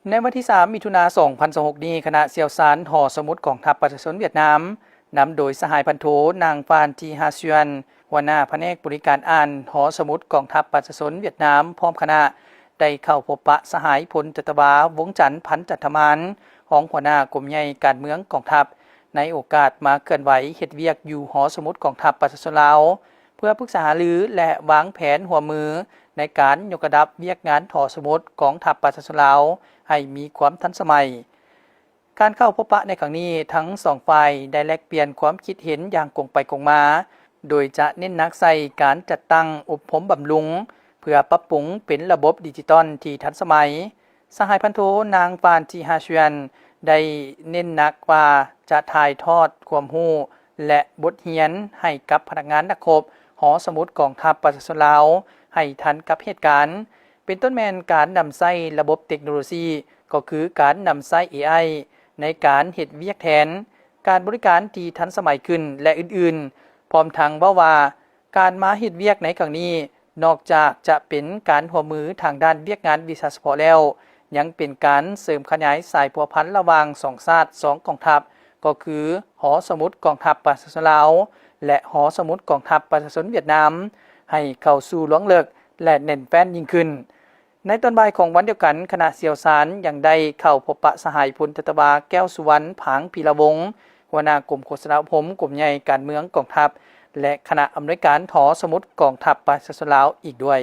ໃນວັນທີສາມ ມິຖຸນາ ສອງພັນຊາວຫົກນີ້, ຄະນະຊ່ຽວຊານຫໍສະໝຸດກອງທັບປະຊາຊົນຫວຽດນາມ ນຳໂດຍສະຫາຍພັນໂທ ນາງ ຟານ ຈີຮາຊວຽນ ຫົວໜ້າພະແນກບໍລິການອ່ານຫໍສະໝຸດກອງທັບປະຊາຊົນຫວຽດນາມ ພ້ອມຄະນະ ໄດ້ເຂົ້າພົບປະສະຫາຍ ພົນຈັດຕະວາ ວົງຈັນ ພັນຈັນທະມານ ຮອງຫົວໜ້າກົມໃຫຍ່ການເມືອງກອງທັບ ໃນໂອກາດມາເຄື່ອນໄຫວເຮັດວຽກຢູ່ຫໍສະໝຸດກອງທັບປະຊາຊົນລາວ ເພື່ອປຶກສາຫາລື ແລະ ວາງແຜນຮ່ວມມືໃນການຍົກລະດັບວຽກງານຫໍສະໝຸດກອງທັບປະຊາຊົນລາວ ໃຫ້ມີຄວາມທັນສະໄໝ. ການເຂົ້າພົບປະໃນຄັ້ງນີ້, ທັງສອງຝ່າຍໄດ້ແລກປ່ຽນຄວາມຄິດເຫັນຢ່າງກົງໄປກົງມາ, ໂດຍຈະເນັ້ນໜັກໃສ່ການຈັດຕັ້ງອົບຮົມບຳລຸງ ເພື່ອປັບປຸງເປັນລະບົບດິຈິຕອນທີ່ທັນສະໄໝ. ສະຫາຍພັນໂທ ນາງ ຟານ ຈີຮາຊວຽນ ໄດ້ເນັ້ນໜັກວ່າຈະຖ່າຍທອດຄວາມຮູ້ ແລະ ບົດຮຽນໃຫ້ກັບພະນັກງານນັກຮົບຫໍສະໝຸດກອງທັບປະຊາຊົນລາວ ໃຫ້ທັນກັບເຫດການ, ເປັນຕົ້ນແມ່ນການນຳໃຊ້ລະບົບເຕັກໂນໂລຊີ ກໍຄືການນຳໃຊ້ ເອໄອ ໃນການເຮັດວຽກແທນ, ການບໍລິການທີ່ທັນສະໄໝຂຶ້ນ ແລະ ອື່ນໆ. ພ້ອມທັງເວົ້າວ່າ ການມາເຮັດວຽກໃນຄັ້ງນີ້ ນອກຈາກຈະເປັນການຮ່ວມມືທາງດ້ານວຽກງານວິຊາສະເພາະແລ້ວ, ຍັງເປັນການເສີມຂະຫຍາຍສາຍພົວພັນລະຫວ່າງສອງຊາດ, ສອງກອງທັບ, ກໍຄືຫໍສະໝຸດກອງທັບປະຊາຊົນລາວ ແລະ ຫໍສະໝຸດກອງທັບປະຊາຊົນຫວຽດນາມ ໃຫ້ເຂົ້າສູ່ລວງເລິກ ແລະ ແໜ້ນແຟ້ນຍິ່ງຂຶ້ນ. ໃນຕອນບ່າຍຂອງວັນດຽວກັນ, ຄະນະຊ່ຽວຊານຍັງໄດ້ເຂົ້າພົບປະສະຫາຍ ພົນຈັດຕະວາ ແກ້ວສຸວັນ ຜາງພີລະວົງ ຫົວໜ້າກົມໂຄສະນາອົບຮົມກົມໃຫຍ່ການເມືອງກອງທັບ ແລະ ຄະນະອຳນວຍການຫໍສະໝຸດກອງທັບປະຊາຊົນລາວອີກດ້ວຍ.